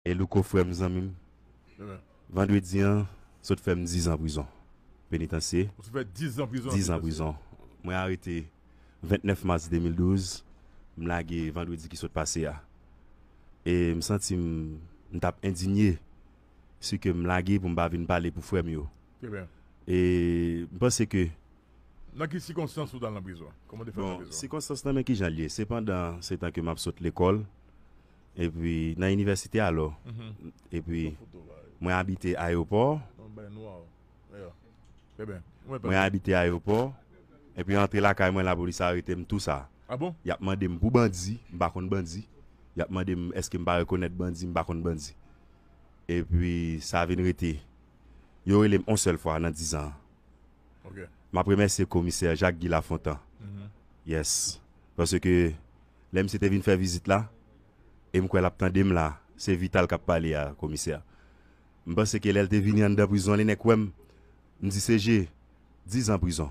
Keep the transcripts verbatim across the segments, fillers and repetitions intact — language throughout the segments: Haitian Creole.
E Louko, frè m, zanmi m, vandredi an sot fè m dizan prizon. Penitansye. Ou sot fè dizan prizon nan penitansye? Dizan prizon. Mwen arete vennèf mas de mil douz, m lage vandredi ki sot pase a. E m santi m, m t ap endinye si ke m lage pou m pa vin pale pou frè m yo. E m panse ke Nan ki sikonstans ou t al nan prizon? Kòman w te fè al nan prizon? Bon, sikonstans nan men kijan l ye. Se pandan se tan ke m ap sot lekòl, epi nan inivèsite alò, epi mwen abite ayewopò. Mwen abite ayewopò, epi antre lakay mwen, lapolis arete m, tou sa. Y ap mande m pou bandi, m pa konn bandi. Y ap mande m èske m pa rekonèt bandi, m pa konn bandi. Epi sa vin rete. Yo rele m yon sèl fwa nan dizan an. M ap remèsye komisè Jacques Guy Lafontant. Yes. Paske lè misye te vin fè vizit la, e m kwè l ap tande m la, se Vital k ap pale a, komisè. M panse ke lè l te vini anndan prizon an, li nèk wè m, m di, "Se je, dizan prizon."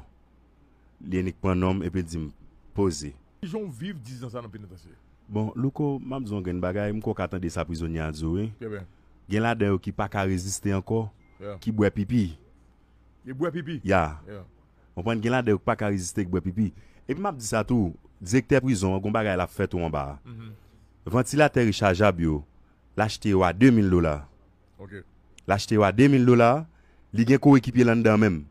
Li annik pran non m epi l di m, "Poze." Kijan w viv dizan sa nan penitansye? Bon, Louko, m ap di w yon grenn bagay, m kwè w ka tande sa prizonye a di w, wi. Gen ladan yo ki pa ka reziste ankò, ki bwè pipi. Li bwè pipi? Ya. Konprann, gen ladan yo ki pa ka reziste, ki bwè pipi. Epi m ap di sa tou, direktè prizon an, gon bagay l ap fè tou anba a. Vantilatè rechajab yo, l achte yo a de mil dola. L achte yo a de mil dola, li gen koekipye l anndan menm.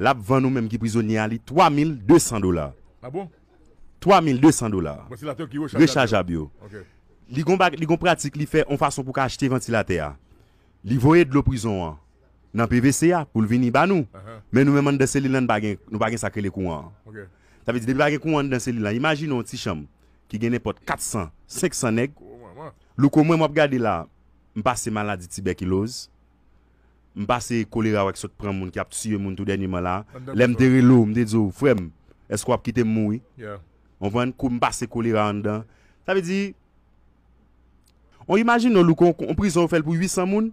L ap vann ou menm ki prizonye a li twa mil de san dola. Twa mil de san dola. Rechajab yo. Li gon bag-, li gon pratik li fè yon fason pou ka achte vantilatè a. Li voye dlo prizon an nan P V C a pou l vini ba nou. Men nou menm anndan selil la, nou pa gen, nou pa gen sa k rele kouran an. Sa vle di, depi pa gen kouran anndan selil la, imajine yon ti chanm ki gen nenpòt kat san, senk san nèg. Louko, mwen, m ap gade la, m pase maladi tibèkiloz, m pase kolera wè k sot pran moun, k ap tiye moun tou dènyeman la. Lè m te rele w, m te di w, "Frè m, èske w ap kite m mouri?" Konprann? Kou m pase kolera anndan. Sa vle di, on imajine w, Louko, on prizon yo fè l pou uit san moun.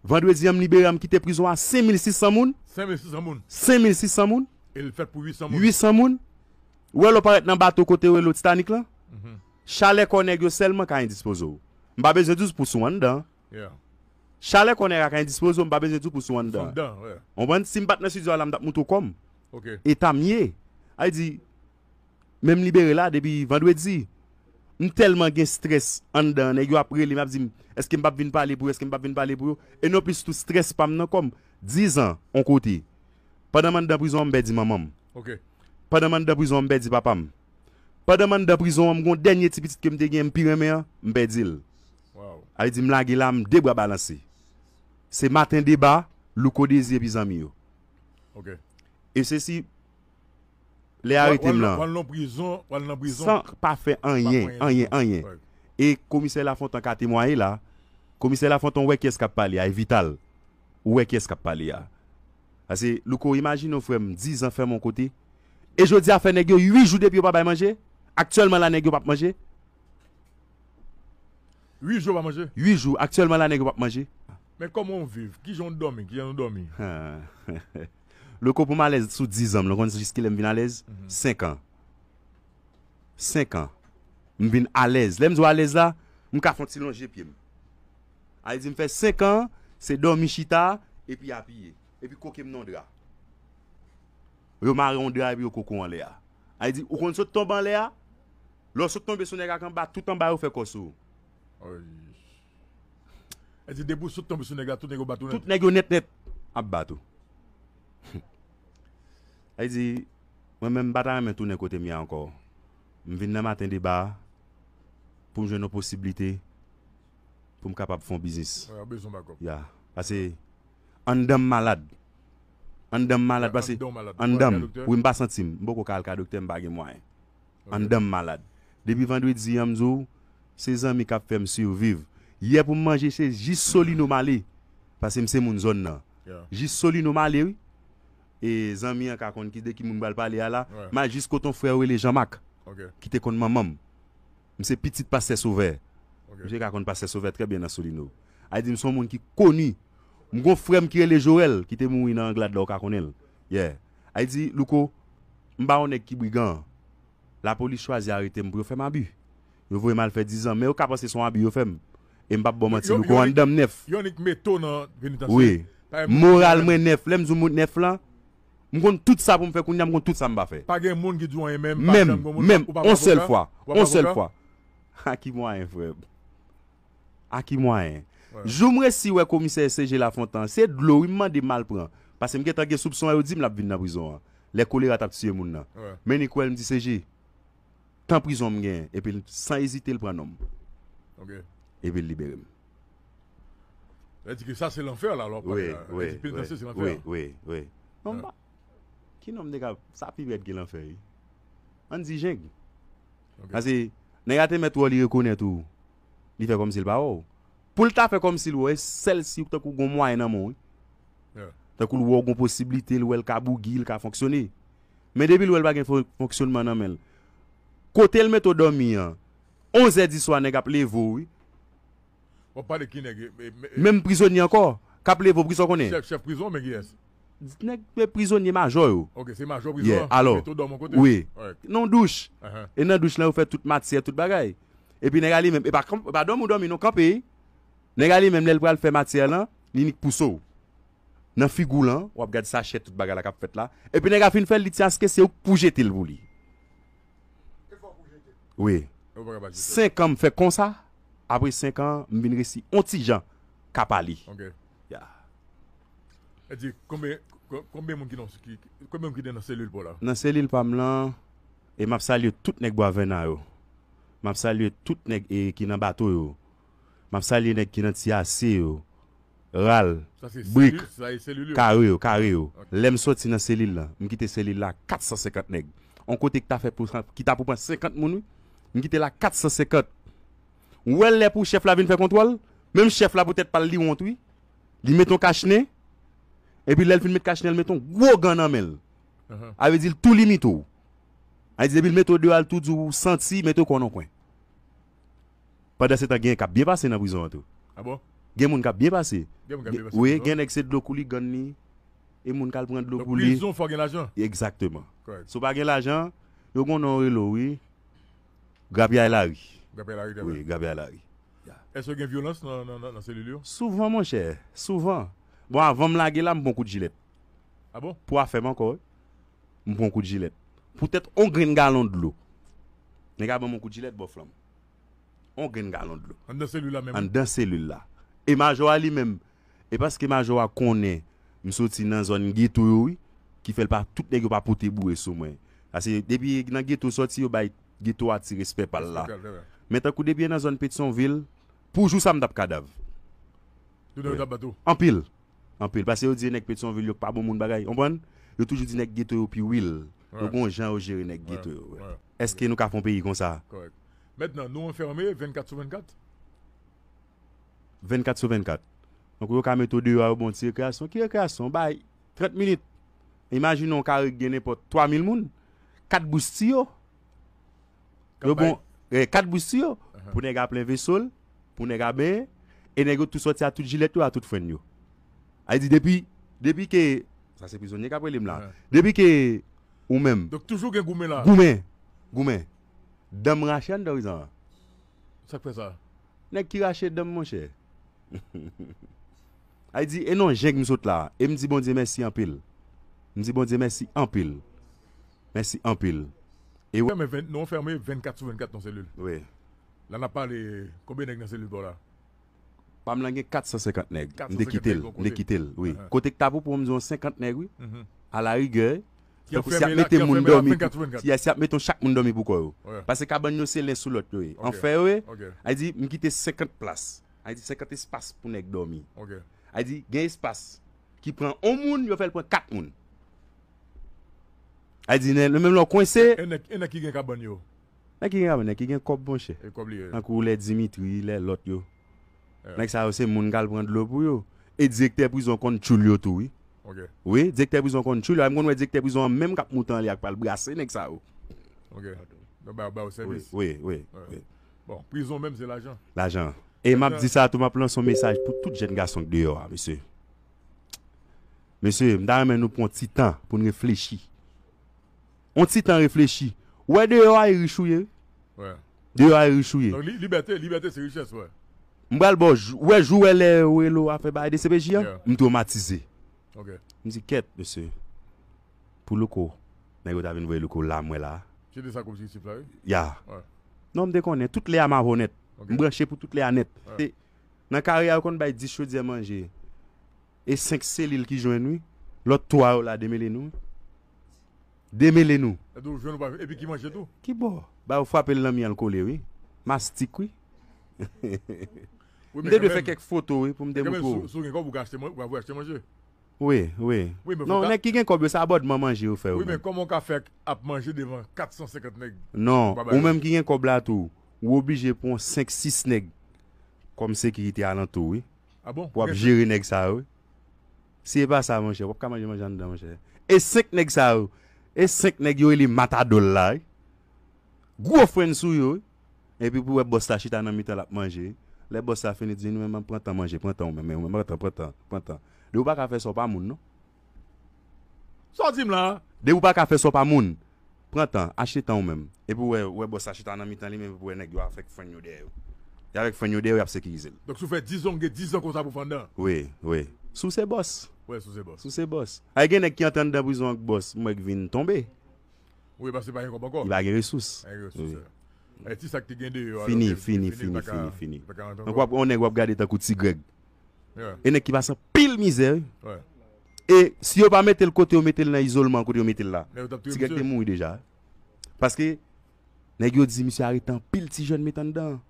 Vandredi an, m libere, m kite prizon a senk mil sis san moun. Senk mil sis san moun? Senk mil sis san moun. E l fèt pou uit san moun? Uit san moun. Ou wè lè w parèt nan bato kote yo rele Titanik lan? Chalè kò nèg yo sèlman ka endispoze w. M pa bezwen di w pou sou anndan. Chalè kò nèg la ka endispoze w, m pa bezwen di w pou sou anndan. Konprann? Si m pa t nan estidyo a la, m t ap montre w kò m. Eta m ye. Sa vle di, men m libere la depi vandredi. M tèlman gen strès anndan, nèg yo ap rele m, ap di m, "Èske m p ap vin pale pou yo? Èske m p ap vin pale pou yo?" E nonplis tou, strès pa m nan kò m. Dizan, on kote. Pandan m anndan prizon an, m pèdi manman m. Pandan m anndan prizon an, m pèdi papa m. Pandan m anndan prizon an, m gon dènye ti pitit ke m te gen, m pi renmen an, m pèdi l. Sa vle di, m lage la, m de bra balanse. Se maten deba, Louko Dezi epi zanmi yo. E se si lè arete m lan, san pa fè anyen, anyen, anyen. E komisè Lafontan ka temwaye la. Komisè Lafontan, ou wè kiyès k ap pale a, e Vital. Ou wè kiyès k ap pale a. Paske, Louko, imajine w, frè m, dizan fèmen yon kote. E jodi a fè nèg yo uit jou depi yo pa bay manje. Aktyèlman la, nèg yo p ap manje. Uit jou pa manje? Uit jou. Aktyèlman la, nèg yo p ap manje. Men kòman w viv? Kijan w dòmi? Kijan nou dòmi? Louko, pou m alèz sou dizan m lan, ou konn jiskilè m vin alèz? Senk an. Senk an. M vin alèz. Lè m di w alèz la, m ka fè yon ti lonje pye m. Sa vle di m fè senk an, se dòmi chita, epi apiye. Epi koke m nan yon dra. Yo mare yon dra epi yo koke w anlè a. Sa vle di, ou konn sot tonbe anlè a? Lè w sot tonbe sou nèg ak anba, tout anba yo fè kò sou ou. Sa vle di, depi w sot tonbe sou nèg la, tout nèg yo bat ou nèt? Tout nèg yo nèt nèt ap bat ou. Sa vle di, mwen menm, m pa ta renmen tounen kote m ye a ankò. M vin nan maten deba a pou m jwenn yon posiblite pou m kapab fè yon biznis. Ya. Paske anndan m malad. Anndan m malad, paske anndan m, wi, m pa santi m. M poko ka al ka doktè, m pa gen mwayen. Anndan m malad. Depi vandredi an, m di w, se zanmi k ap fè m siviv. Yè pou m manje, se jis Solino m ale. Paske m se moun zòn nan. Jis Solino m ale, wi. E zanmi an ka konn ki, de ki moun m pral pale a la. M al jis kote yon frè yo rele Janmak, ki te konn manman m. M se pitit pastè Sovè. Misye ka konn pastè Sovè trè byen nan Solino. Sa vle di, m se yon moun ki koni. M gon frè m ki rele Joel, ki te mouri nan Anglad la, ou ka konnen l. Yeah. Sa vle di, Louko, m pa yon nèg ki brigan. Lapolis chwazi arete m pou yo fè m abi. Yo voye m al fè dizan, men yo ka panse se yon abi yo fè m. E m p ap ba w manti, Yo- nou yo kon anndan m nèf. Yo annik mete w nan penitansye. Wi. Moral mwen nèf. Lè m di w mwen nèf lan, m konn tout sa pou m fè kounye a, m konn tout sa m pa fè. Pa gen moun ki di w anyen, men m pa janm gen moun. Menm, ou pa on sèl fwa. On sèl fwa. A ki mwayen, frè m? A ki mwayen? Jou m resi wè komisè C G Lafontan, se dlo wi m mande m al pran. Paske m gentan gen soupson an, yo di m l ap vin nan prizon an. Lè kolera t ap tiye moun nan. Men li kwè l, m di C G, tan prizon m genyen. Epi l, san ezite, l pran non m. Epi l libere m. Sa di ke sa se lanfè la, lè w ap pale la. Wi, wi, wi, wi, wi. Non, m pa, ki non m te ka, sa pi rèd ke lanfè, wi. Ann di jeng. Paske nèg la te mèt wè w, li rekonèt ou. Li fè kòmsi l pa wè w. Pou l ta fè kòmsi l wè w, e sèl si tankou gon mwayen nan men w, wi. Tankou l wè w gon posiblite, l wè l ka bougi, l ka fonksyone. Men depi l wè l pa gen fon- fonksyonman nan men l. Kote l mete w dòmi an, onz è di swa, nèg ap leve w, wi. W ap pale ki nèg? E, e, e, Menm prizonye ankò, k ap leve w, kisa w konnen? Chèf, chèf prizon, men kiyès? Nèg, men prizonye majò yo. Ok, se majò prizon an ki mete w dòmi yon kote? Wi. Nan douch. E nan douch lan, yo fè tout matyè, tout bagay. Epi nèg la li menm, e pa, e pa dòmi w dòmi non, kanpe. Nèg la li menm, lè l pral fè matyè lan, li nik pouse w. Nan figi w lan, w ap gad sachè tout bagay la k ap fèt la. Epi nèg la fin fè l, li ti aske se ou k pou jete l pou li. Wi. Senk an m fè konsa. Apre senk an, m vin resi on ti jan ka pale. Ok. Ya. E di, konbyen, ko- konbyen moun ki nan, ki, ki- konbyen moun ki te nan selil pa w la? Nan selil pa m lan, e m ap salye tout nèg Bwavèna yo. M ap salye tout nèg, e, ki nan bato yo. M ap salye nèg ki nan ti ase yo. Ral, brik, kare yo, kare yo. Lè m soti nan selil lan, m kite selil la kat san senkant nèg. On kote ki ta fè pou, ki ta pou pran senkant moun, wi. M kite la kat san senkant. Ou wè lè pou chèf la vin fè kontwòl, menm chèf la poutèt pa l li wont, wi. Li met on kachnen, epi lè l fin met kachnen, l met on gwo gan nan men l. A vle di l tou limite w. A vle di depi l mete w deyò, l tou di w santi, mete w kò nan kwen. Pandan se tan, gen k ap byen pase nan prizon an tou. A bon? Gen moun k ap byen pase. Gen moun k ap byen pase nan prizon an? Wi, gen nèg se dlo kou li gann li, e moun k al pran dlo kou li. Donk, prizon, fò gen lajan? Egzakteman. Kòrèk. Si w pa gen lajan, yo gon non yo rele w, wi. Grapyay lari. Grapyay lari, wi, grapyay lari. Èske gen vyolans nan, nan, nan, nan selil yo? Souvan, monchè, souvan. Bon, avan m lage la, m pran kout jilèt. A bon? Pou afè m ankò, wi. M pran kout jilèt. Poutèt on grenn galon dlo. Nèg la ban m on kout jilèt bò flanm. On grenn galon dlo. Anndan selil la menm? Anndan selil la. E majò a li menm, e paske majò a konnen m soti nan zòn geto yo, wi, ki fè l pa, tout nèg yo pa pote boure sou mwen. Paske depi nan geto soti, yo bay geto a ti respè pa l la. Respè pa l, vre. Men tankou depi nan zòn Petyonvil, pou jou sa m t ap kadav. Tout nèg yo t ap bat ou? Anpil. Anpil. Paske yo di nèg Petyonvil yo pa bon moun bagay. Konprann? Yo toujou di nèg geto yo pi wil. Yo gon jan yo jere nèg geto yo. Èske nou ka fè yon peyi konsa? Kòrèk. Mentnan, nou anfème vennkat sou vennkat? Vennkat sou vennkat. Donk, yo ka mete w deyò a, yo ba w ti rekreyasyon. Ki rekreyasyon? Bay trant minit. Imajine yon kare ki gen nenpòt twa mil moun. Kat boustiyo. Yo bon, eh, kat boustiyo. Pou nèg a plen veso l, pou nèg a benyen. E nèg yo tou sòti a tout jilèt yo, a tout frenn yo. A di depi, depi ke, sa se prizonye k ap rele m la. Depi ke ou menm. Donk, toujou gen goumen la. Goumen. Goumen. Dan m rache anndan prizon an. Sa k fè sa? Nèg ki rache dan m, monchè. A di, e nan jeng m sot la. E m di Bondye mèsi anpil. M di Bondye mèsi anpil. Mèsi anpil. E w- Fèmen ven- nou fèmen vennkat sou vennkat nan selil. Wi. La n ap pale, konbyen nèg nan selil pa w la? Pa m lan gen kat san senkant nèg. M te kite l, m te kite l, wi. Kote k ta pou pou m di yon senkant nèg, wi. A la rigè, tankou si y ap mete moun dòmi, si y ap mete yon chak moun dòmi pou kò yo. Paske kabann yo se len sou lòt yo ye. An fè yo ye, a di, m kite senkant plas. A di, senkant espas pou nèg dòmi. A di, gen espas ki pran yon moun, yo fè l pran kat moun. A di, menm lè w kwense. E nèg, e nèg ki gen kabann yo? Nèg ki gen kabann, nèg ki gen kòb, monchè. E kòb li ye. Tankou lè Dimitri, lè lòt yo. Nèg sa yo se moun k al pran dlo pou yo. E direktè prizon konn tchoul yo tou, wi. Wi, direktè prizon konn tchoul yo. M konn wè direktè prizon an menm k ap moute anlè ak pral brase nèg sa yo. Yo ba, ba yo sèvis. Wi, wi, wi. Bon, prizon menm se lajan. Lajan. E m ap di sa tou, m ap lanse yon mesaj pou tout jèn gason k deyò a, mesye. Mesye, m ta renmen nou pran yon ti tan pou n reflechi. Yon ti tan reflechi. Ou wè deyò a e rich ou ye, wi. Deyò a e rich ou ye. Donk, li- libète, libète se richès, wi. M pral ba w jou, wè jou wè lè yo rele w afè bagay de C P J an, m twomatize. M di, kèt, mesye. Pou Louko, nèg yo ta vin voye Louko la, mwen la. Se de sa k objektif la, wi. Ya. Non, m te konnen. Tout lè a m avè w nèt. M branche pou tout lè a nèt. Se, nan karyè a, yo konn bay dis chodyè manje. E senk selil ki jwenn, wi. Lòt twa yo la, demele nou. Demele nou. Epi ki manje tou? Ki bò? Ba yo frape l nan mi an, l kole, wi. Mastik, wi. M te dwe fè kèk foto, wi, pou m te moutre w. Si w gen kòb, ou ka achte manje. Wi, wi. Non, nèg ki gen kòb yo, se abòdman manje yo fè yo menm. Wi, men kòman w ka fè ap manje devan kat san senkant nèg? Non, ou menm ki gen kòb la tou, ou oblije pran senk, sis nèg kòm sekirite alantou, wi. Pou w ap jere nèg sa yo, wi. Si e pa sa, monchè, w ap ka manje manje anndan, monchè. E senk nèg sa yo, e senk nèg yo rele matadòl la, wi. Gwo frenn sou yo, wi. Epi pou wè bòs la chita nan mitan l ap manje. Lè bòs la fini di, nou menm pran tan manje, pran tan ou menm, ou menm pran tan, pran tan, pran tan. Depi w pa ka fè sa, w pa moun, non. Sa w di m la? Depi w pa ka fè sa, w pa moun. Pran tan, achte tan ou menm. Epi w wè, w wè bòs la chita nan mitan li menm, epi w wè nèg yo avèk frenn yo dèyè yo. Y avèk frenn yo dèyè yo, y ap sekirize l. Donk si w fè dis zon, gen dis zon konsa pou fè anndan. Wi, wi. Si w se bòs. Wi, si w se bòs. Si w se bòs. Ay, gen nèg ki antre anndan prizon ak bòs, m wè k vin tonbe. Wi, paske pa gen kòb ankò. Li pa gen resous. Pa gen resous, wi. E ti sa k te gen deyò a, fini, fini, fini, fini, fini. Donk w ap, yon nèg w ap gade tankou Ti Grèg. E nèg ki pase anpil mizè, wi. E si yo pa mete l kote yo mete l nan izolman, kote yo mete l la, Ti Grèg te mouri deja. Paske nèg yo di misye arete anpil ti jèn met anndan.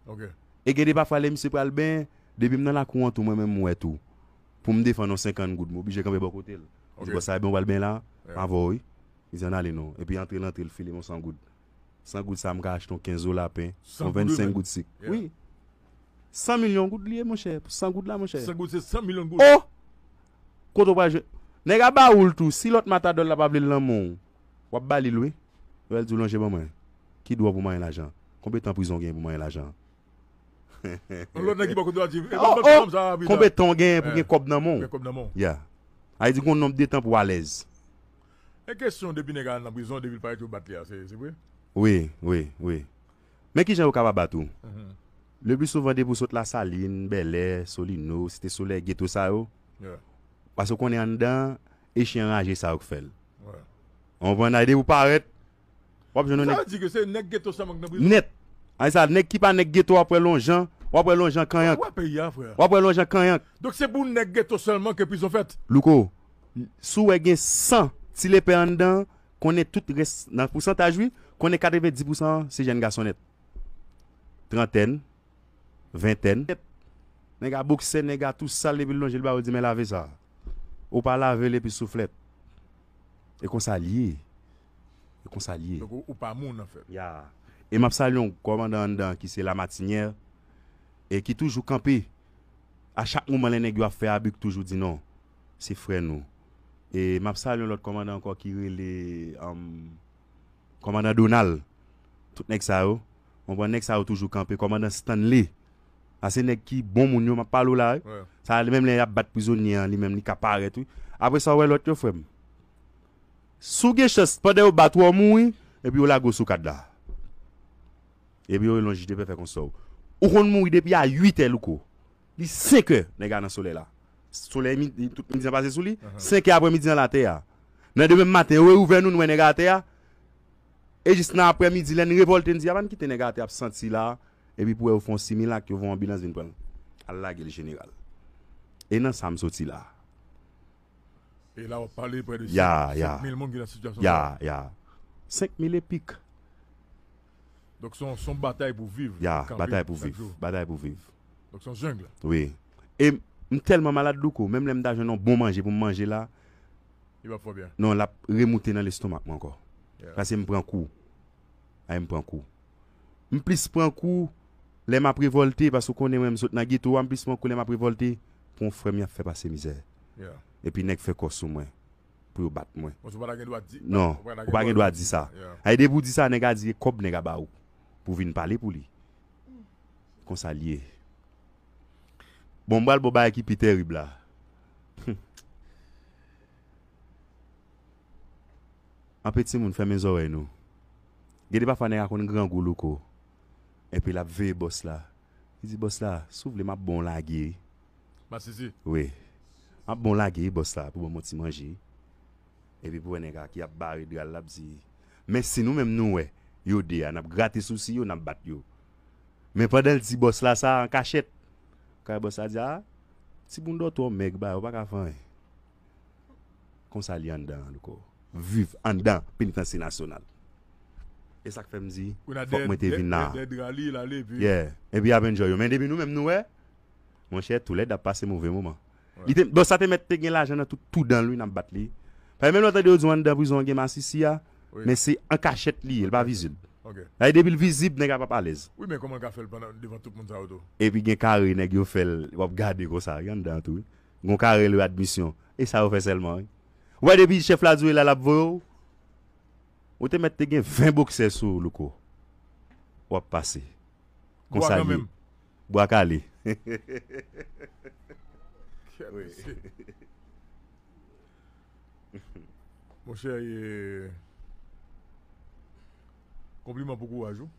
E gen de pafwa lè misye pral benyen, depi m nan lakou an tou, mwen menm m wè tou. Pou m defann yon senkant goud, m oblije kanpe bò kote l. M di, bòs, sa e bon, w pral benyen la? M avè w, wi. Li di, ann ale non. Epi antre l antre, l file m yon san goud. San goud sa, m ka achte yon kenz zo lapen, yon vennsenk goud sik. Wi. San milyon goud li ye, monchè. Pou san goud la, monchè. San goud, se san milyon goud. Oh! Kote w pral jwenn? Nèg a ba ou l tou. Si lòt matadòl la pa vle l nan men w, w ap ba li l, wi. Lè l di w lonje ban mwen. Ki dwa w pou manyen lajan? Konbyen tan prizon w genyen pou manyen lajan? Yon lòt nèg ki bò kote w a di, e, oh, ban m ti kòb sa rapid la. Konbyen tan w genyen pou gen kòb nan men w? Gen kòb nan men w. Ya. A vle di gon nonb de tan pou w alèz. E kesyon depi nèg a nan prizon, depi l parèt yo bat li a, se, se vre? Wi, wi, wi. Men kijan yo ka pa bat ou? Le pli souvan depi w sot Lasalin, Bèlè, Solino, Site Solèy, geto sa yo. Paske w konnen anndan, e chen anraje sa yo k fè l. Ou konprann? A depi w parèt, w ap jwenn yon nèg. Sa vle di ke se nèg geto sèlman k nan prizon? Nèt. Ay sa, nèg ki pa nèg geto, w ap wè lonjan, w ap wè lonjan kanyank. Ou wè peyi a, frè. W ap wè lonjan kanyank. Donk se pou nèg geto sèlman ke prizon fèt? Louko, si w wè gen san ti lepè anndan, konnen tout rès nan pousantaj, wi, konnen katrevenndis pousan se jèn gason nèt. Trantèn, ventèn. Nèg a boksè, nèg a tou sal, epi l lonje l ba ou, di, men lave sa. Ou pa lave l epi souflèt. E konsa l ye. E konsa l ye. Donk ou, ou pa moun, anfèt. Ya. E m ap salye yon kòmandan anndan ki se Lamatinyè e ki toujou kanpe. A chak moman lè nèg yo ap fè abi, k toujou di non. Se frè nou. E m ap salye yon lòt kòmandan ankò ki rele, um, kòmandan Donald. Tout nèg sa yo. Ou konprann, nèg sa yo toujou kanpe. Kòmandan Stanley. A se nèg ki bon moun yo, m ap pale w la, wi. Sa, li menm lè y ap bat prizonye an, li menm li ka parèt, wi. Apre sa, w wè lòt yo, frè m. Si w gen chans, pandan yo bat ou, w mouri, epi yo lage w sou kad la. Epi yo rele yon jij de pè fè konsèy w. Ou konn mouri depi a uit è, Louko. Li senk è, nèg a nan solèy la. Solèy mi-, tout midi an pase sou li. Senk è aprèmidi an, l atè a. Nan demen maten, yo reouvè nou, nou wè nèg a atè a. E jis nan aprèmidi, lè n revòlte, n di, a pa n kite nèg a atè ap santi la. Epi pou wè yo fè yon similak, yo voye yon anbilans vin pran l. Al lage l jeneral. E nan sa m soti la. E la w ap pale prè de senk mil moun ki nan sitiyasyon sa. Ya, ya. Senk mil epik. Donk se yon, se yon batay pou viv. Ya, batay pou viv. Batay pou viv. Donk se yon jeng. Wi. E m tèlman malad, Louko, menm lè m ta jwenn yon bon manje pou m manje la, li p ap fè w byen. Non, l ap remoute nan lestomak mwen ankò. Paske m pran kou. Ay, m pran kou. M plis pran kou lè m ap revòlte, paske w konnen mwen, m sot nan geto a, m plis pran kou lè m ap revòlte pou yon frè m y ap fè pase mizè. Epi nèg fè kò sou mwen pou yo bat mwen. Bon, ou pa ta gen dwa di, non, ou pa gen dwa di sa. Ay, depi w di sa, nèg a di e kòb nèg a ba ou pou w vin pale pou li. Konsa l ye. Bon, m pral ba w bagay ki pi tèrib la. Anpe timoun, fèmen zòrèy nou. Gen de pafwa nèg a konn grangou, Louko. Epi l ap veye bòs la. Li di, bòs la, si w vle, m ap bon w lage. Masisi. Wi. M ap bon w lage, bòs la, pou ban m yon ti manje. Epi pou wè nèg la ki ap bare dra l, l ap di, men si nou menm nou wè, yo de a, n ap grate sousi yo, n ap bat yo. Men pandan l di bòs la sa an kachèt, kay bòs la di, a, ti boundòtò mèg ba yo pa ka fè anyen. Konsa li anndan an, louko. Viv anndan penitansye nasyonal. E sa k fè m di, fòk mwen te vin la. Yeah. Epi y ap enjoy yo. Men depi nou menm nou wè, monchè, toulède ap pase move moman. Li te, bon, sa te mèt te gen lajan nan tout, tout dan l, wi, n ap bat li. Paske menm lè w tande yo di w anndan prizon an gen masisi a, men se an kachèt li ye, l pa vizib. Dayè depi l vizib, nèg la p ap alèz. Wi, men kòman l ka fè l pandan devan tout moun sa yo tou? Epi gen kare nèg yo fè l, w ap gade konsa, gen anndan tou, wi. Gon kare le admisyon. E sa yo fè sèlman, wi. Ou wè depi chèf la di w e la l ap voye w, ou te mèt te gen ven boksè sou ou, louko. W ap pase. Konsa li ye. Bwa kale. Monchè, konpliman pou kouraj ou.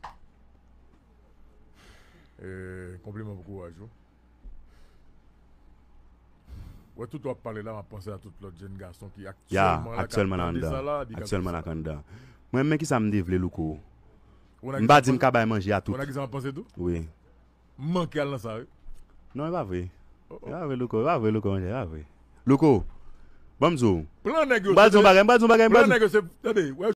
Konpliman pou kouraj ou. Wè, tout w ap pale la, m ap panse a tout lòt jèn gason ki aktyèlman la, k ap tande sa la, epi k ap viv sa la. Mwen menm, kisa m te vle, louko? M pa di m ka bay manje a tout. Ou nan ki sa m ap panse tou? Wi. M manke al nan sa, wi. Non, e pa vre. E pa vre, louko. E pa vre, louko, monchè, e pa vre. Louko, ban m di w. Plan nèg yo. M pral di w yon bagay, m pral di w yon bagay, m pral di w. Plan nèg yo se, tande, wè,